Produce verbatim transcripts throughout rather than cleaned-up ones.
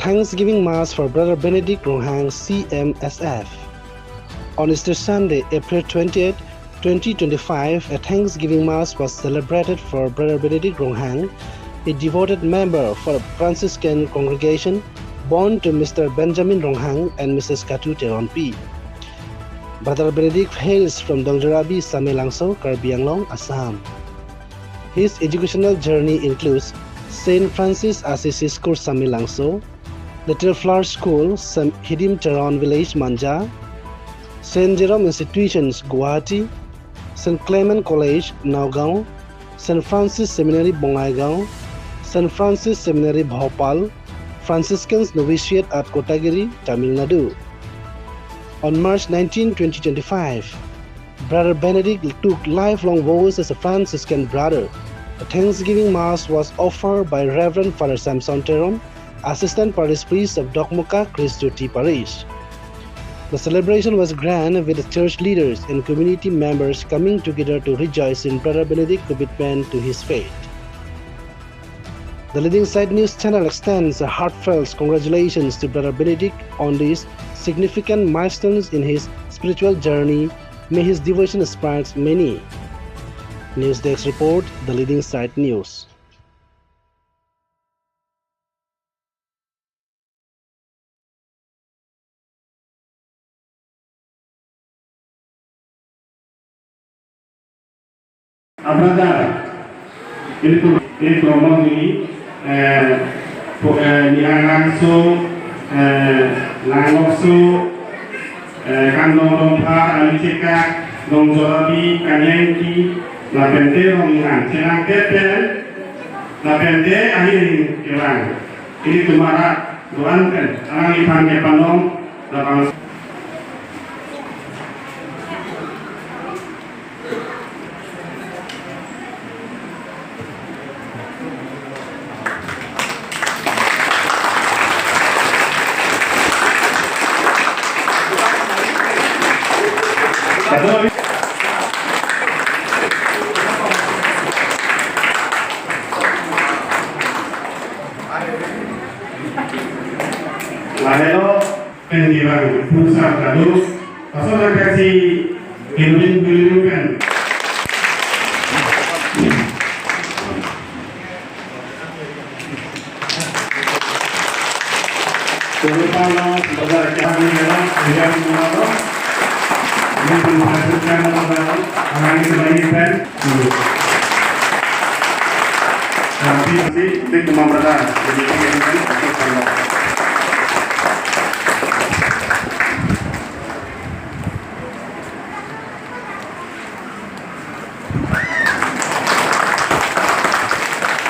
Thanksgiving Mass for Brother Benedict Ronghang, C M S F. On Easter Sunday, April twenty-eighth, twenty twenty-five, a Thanksgiving Mass was celebrated for Brother Benedict Ronghang, a devoted member for Franciscan congregation, born to Mister Benjamin Ronghang and Missus Katu Teronpi. Brother Benedict hails from Dongjarabi, Samelangso, Karbi Anglong, Assam. His educational journey includes Saint Francis Assisi School, Samelangso, Little Flower School, Sam-, Hidim Teron Village, Manja, Saint Jerome Institutions, Guwahati, Saint Clement College, Nagaon, Saint Francis Seminary, Bongaigaon, Saint Francis Seminary, Bhopal, Franciscans Novitiate at Kotagiri, Tamil Nadu. On March nineteenth, twenty twenty-five, Brother Benedict took lifelong vows as a Franciscan brother. A Thanksgiving Mass was offered by Reverend Father Samson Teron, Assistant Parish Priest of Dokmoka Christ Jyoti Parish. The celebration was grand, with the church leaders and community members coming together to rejoice in Brother Benedict's commitment to his faith. The Leading Side News channel extends a heartfelt congratulations to Brother Benedict on these significant milestones in his spiritual journey. May his devotion inspire many. News Desk Report, The Leading Side News. A brother, ilitum, ilitum among neli, eh, po-, eh, Nianglangso, eh, Langokso, eh, Kangdong Dongpha, Alicheka, Dongjorabi, Kanyangki, lapente Ronghang, chenang pepen, lapente ahin kelang. Ilitum arat do-an pen, alangliphan kepanom, labang. Lahelo pen kevang pusar kado, pasal angka si Kelvin Guliru pen. Kuru palo, bazar kevang ni kevang, kevang ni kevang. Ini pun pasal kan, bazar, orang ini kembali pen. Tapi masih di rumah berada. Jadi, ini kan,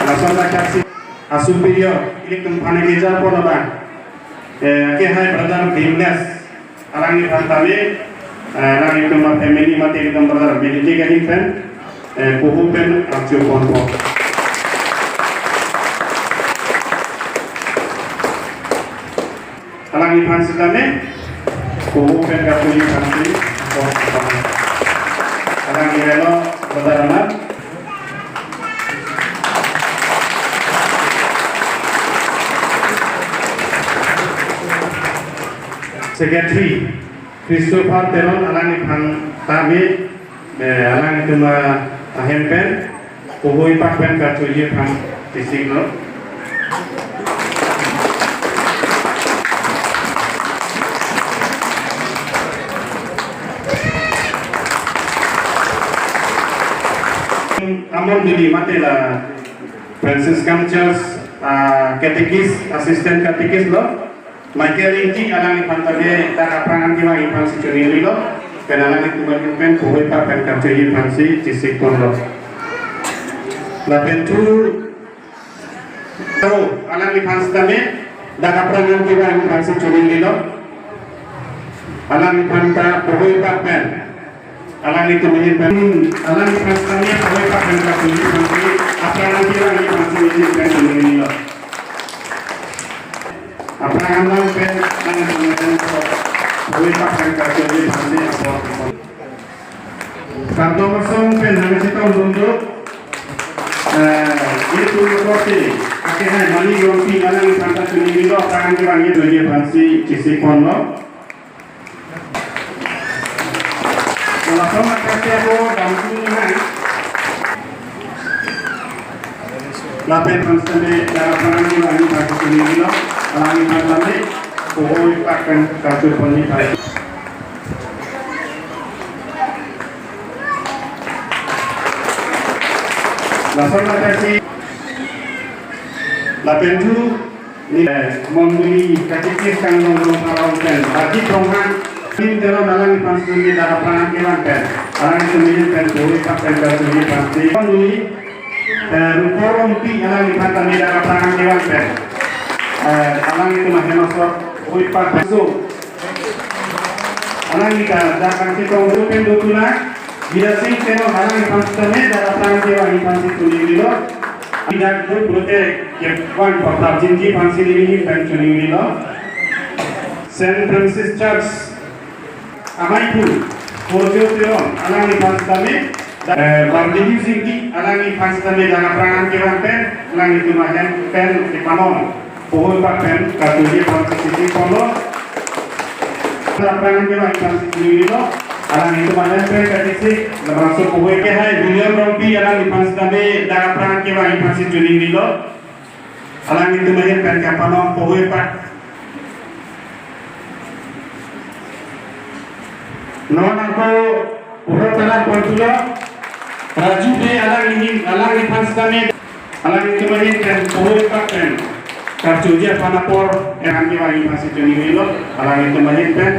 lason ajaksi a superior, ilitum aphan keja pon abang. Eh, ke hai brother Bhimles. Alangliphan tame, eh, alanglitum a family mate ilitum brother Benedict ahin pen, eh, poho pen arju ponpo. Alangliphan sitame, poho pen kartuli aphan si, alanglilo brother amat. Secretary Christopher Teron alangliphan tame, eh, alanglitum ahem pen, poho ipak pen karjuji aphan tisik lo. Amon dili mate la Franciscan Church, ah, catechist, assistant catechist lo. Michael Ingti alangliphan tame dak aphrang an kevang aphan si choningri lo. Pen alanglitum pen poho ipak pen karjuji aphan si tisik pon lo. Lapen thu Taro, alangliphan sitame, dak aphrang an kevang aphan si choningri lo. Alangliphan ta poho ipak pen. Alanglitum ahin pen. Alangliphan sitame poho ipak pen karjuji aphan si, aphrang an kevang aphan si ahin pen choningri lo. Aphrang an lang pen, alanglitum pen poho ipak pen karjuji aphan si apor. Kardom asong pen nangchetongdun do, eh, Ilitum korte, akehai Mani Rongpi alangliphan ta choningri lo, aphrang kevang ilitum aphansi chesik ponlo. Lason athak si ako damthu nang. Lapen aphan sitame dak aphrang kevang ilitum aphansi choningri lo, alangliphan tame poho ipak pen karcho ponji aphan. Lason athak si lapen thu ni, eh, mondoli kachikis kangdong dong parong pen, Rajiv Ronghang, Nim Teron alangliphan sitame dak aphrang kevang pen, alanglitum ahin pen poho ipak pen karcho ponji aphansi. Mondoli, eh, Rupor Rongpi alangliphan tame dak aphrang kevang pen, eh, alanglitum ahin asor poho ipak pen. So, alangli ta dak kangchetong pen dothulang. Bidya Sing Teron alangliphan sitame dak aphrang kevang ilitum aphansi choningri lo. Bidya do brote kevang paprap jinji aphansi nelihin pen choningri lo. Saint Francis Church amaiphu Porjo Teron alangliphan sitame, eh, Bardihi Singki alangliphan sitame dak aphrang kevang pen, alanglitum ahin pen kepanon poho ipak pen karchoji aphansi chesik ponlo. Dak aphrang kevang ilitum aphansi choningri lo, alanglitum ahin pen kachesik, labangso poho ipak. Akehai William Rongpi alangliphan sitame dak aphrang kevang ilitum aphansi choningri lo, alanglitum ahin pen kepanon poho ipak. Non ako pura talang ponthulo, Raju Bey alangli, alangliphan sitame, alanglitum ahin pen poho ipak pen karchoji aphan apor, aphrang kevang ilitum aphansi choningri lo, alanglitum ahin pen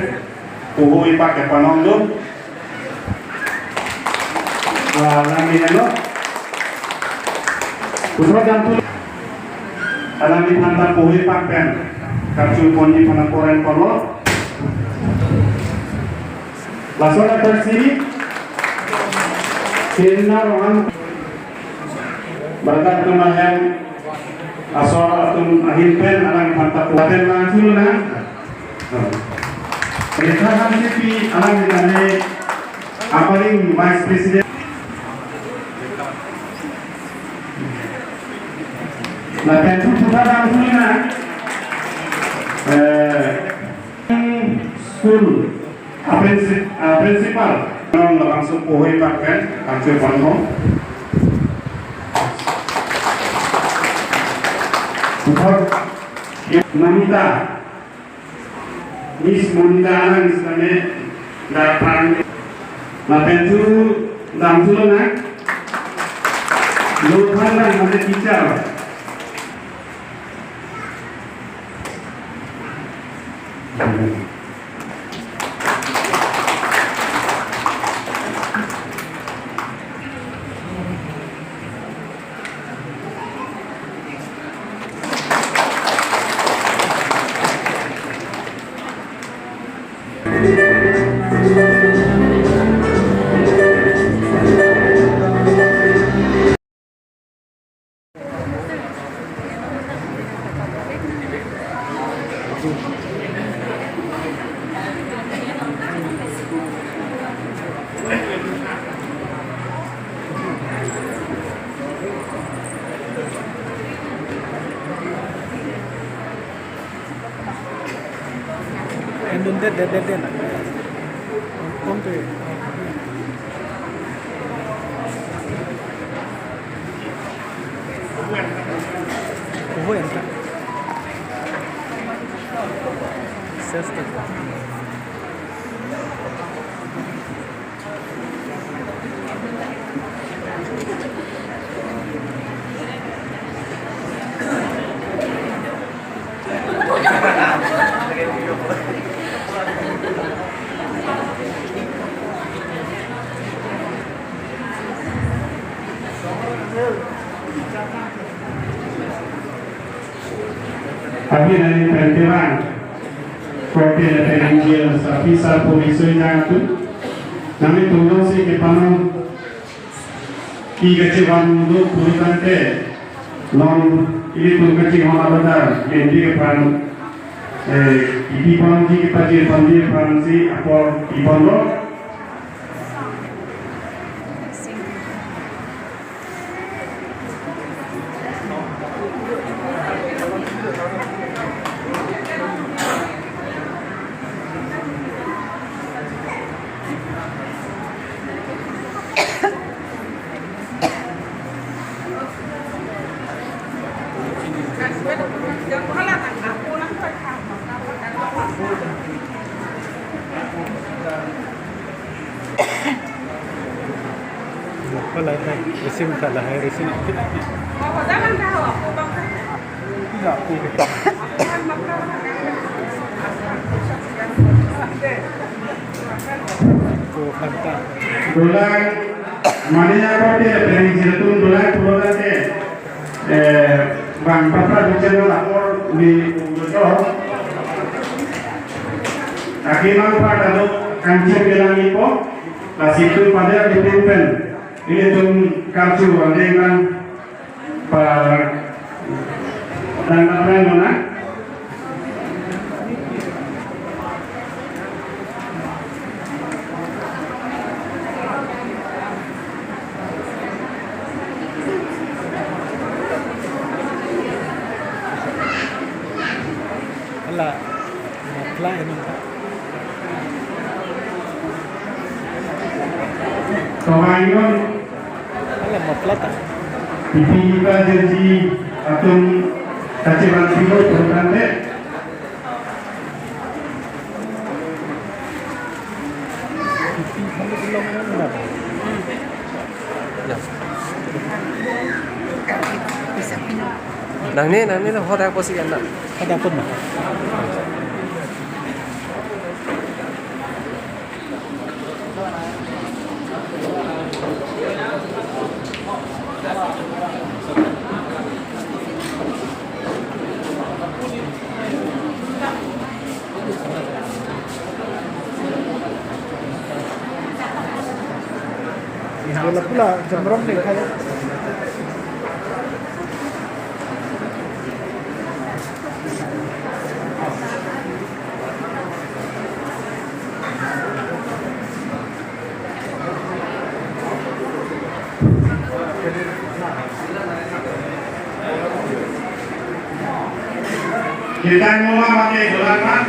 poho ipak kepanon do. Ah, alangli helo. Puthot damthu. Alangliphan ta poho ipak pen karcho ponji aphan apor en ponlo. Lason athak si Sirna Ronghang, Bardak atum ahin asor atum ahin pen alangliphan ta poho pen nangthu nang. Rekha Hansepi alangli tame Aparing Vice President. Lapen thu puthot damthu nang, eh, school a princi-, a principal. Non labangso poho ipak pen karcho ponpo. Puthot Namita. Miss Monica alang sitame dak aphrang. Lapen thu damthulo nang. Lo aphan nang mane teacher. Andun det det det det. Kom tu. Kuhu enta. Sesta. Abinai pen kevang. Kopi le pen ingjir sapi sarpo riso inang atum. Nanglitum jongsi kepanon ke kachevan do puri tangte, non ilitum kachehon abadar, kendi aphan, eh, ipi ponji kepajir ponji aphansi apor pi ponlo. Apa lah, hai, resim kalah, hai, resim. Ko kanta. Dolang, mane ya ko te, pering jiltun dolang, pulo te. Eh, bang patra bicara lapor di Udo. Aki mang pada do kancil bilang ipo, lasi tu pada di pimpen. Ilitum karju ande kan pa dan apa yang mana? Hala, muffler ini. Kawainon. Hala, muffler ta. Ipi ipa janji atum kacheban pilo program de. Ya. Nang ni, nang ni, hodak posi kan na. Hodak pun na. Pula pula jamrong ni kaya. Kita ngomong pakai dolar, Pak.